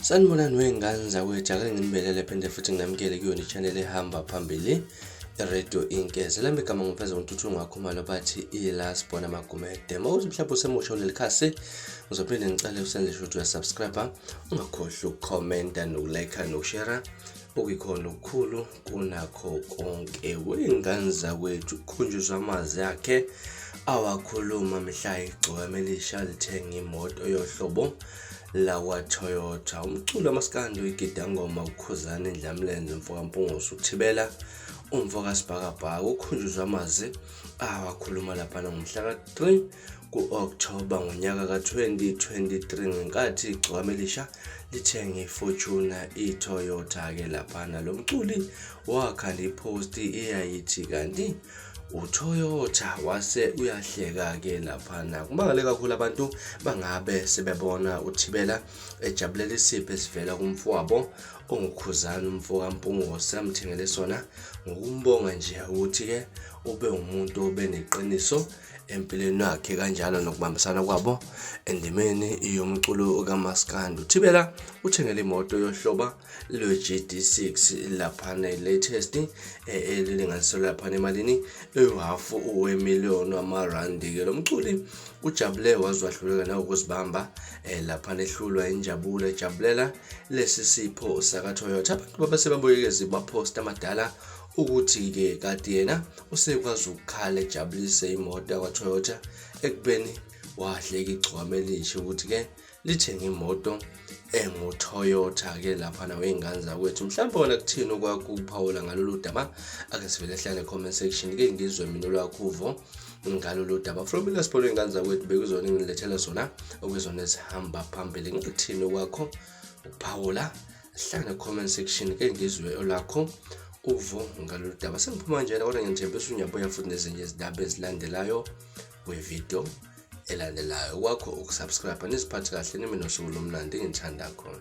Sanibonani wey'ngane zakwethu, ake nginibelele phinde futhi nginamukele kuyona i-channel ehamba phambili i-Radio Inkeze. Lami igama ngiveza uNtuthu Ngakhumalo bathi i-last born amaGumede. Uma uthi mhlawumbe usemusha kuleli khasi, ngizophinde ngicele usenze sure ukuthi uyasubscribe, ungakhohlwa ukukhomenta nokulike nokushare okuyikhona okukhulu kunakho konke. Wey'ngane zakwethu, kukhunjuzwa amazwi akhe awakhuluma mhla igcokama elisha lithenga imoto yohlobo lakwaToyota. Umculo wamaskandi uyigidangoma uKhuzani Ndlamlenze mfokaMpungose uThibela umfokaSibhakabhaka ukhunjuzwa amazwi awakhuluma laphana ngomhla ka-3 ku-Okthoba ngonyaka ka-2023 ngenkathi igcokama elisha lithenga iFortuner iToyota-ke laphana. Lo mculi wakhanda iphosti eyayithi kanti uToyota wase uyahleka-ke laphana. Kumangale kakhulu abantu bangabe sebebona uThibela ejabulela isipho esivela kumfowabo onguKhuzani umfo kaMpungose amthengele sona ngokumbonga nje ukuthi-ke ube umuntu obeneqiniso empilweni yakhe kanjalo nokubambisana kwabo endimeni yomculo kamaskandi. UThibela uthengele imoto yohloba lwe-GD6 laphana i-latest elilinganiselwa laphana emalini ewuhafu wemiliyoni wamarandi-ke. Lo mculi ujabule waze wahluleka nawukuzibamba laphana ehlulwa injabulo ejabulela lesi sipho sakaToyota. Abantu babese babuyekeza baphosta amadala ukuthi-ke kade yena usekwazi ukukhala ejabulise imoto yakwaToyota ekubeni wahleka igcokama elisha ukuthi-ke lithenge imoto enguToyota-ke laphana wey'ngane zakwethu. Mhlawumbe wena kuthini okwakho ukuphawula ngalolu daba? Ake sivele hlale comment section ke ngizwe mina olwakho uvo ngalolu daba. From mina Sibholo iy'ngane zakwethu bekuzona engilethela zona okuyizona ezihamba phambili. Ngikuthini okwakho ukuphawula? Hlala comment section ke ngizwe olwakho uvo ngalolu daba. Sengiphuma njena kodwa ngiyethembisa unyabuya futhi nezinye izindaba ezilandelayo kwividiyo elandelayo. Kwakho ukusubscribe, niziphathe kahle, nime nosuku lomnandi ngithanda khona.